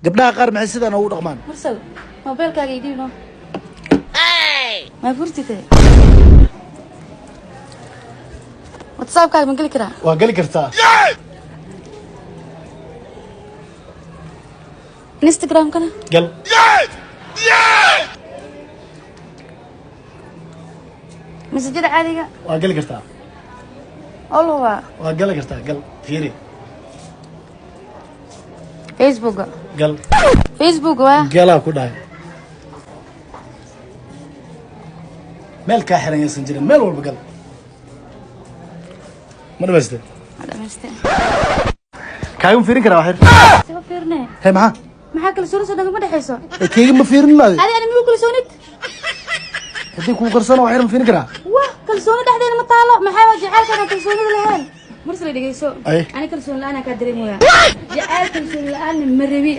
Gabdhaha qaar maxay sidaan ugu dhaqmaan? Mursal, mobilkaaga ii dhiib. No ma furtite? WhatsAppkaaga ma geli karaa? Waa geli kartaa. Instagramkana? Gal. Masajada caadiga? Waa geli kartaa. Oo lubaa. Waa geli kartaa, gal, fiiri. Facebooka? Gal. Facebook waa. Galaa ku dhahay. Meel kaa xiran yaysan jirin, meel walba gal. Ma dhamaystay? Waa dhamaystay. Kaaga ma fiirin karaa waxyar? Soo fiirne. He, maxaa? Maxaa kalsooni soo dhagama dhexayso? Ee, keyga ma fiirin maadi? Adi ani migu kalsoonid? Haddii kuu karsana waxyar ma fiirin karaa? Wah, kalsooni dhexdeena ma taalo. Maxaa waa jacaylkaan aan kalsoonida lahayn? Mursal, dhegeyso. Ay. Ani kalsooni la-aan kaa dareemaya. Jacayl kalsooni la-aanna ma rabi.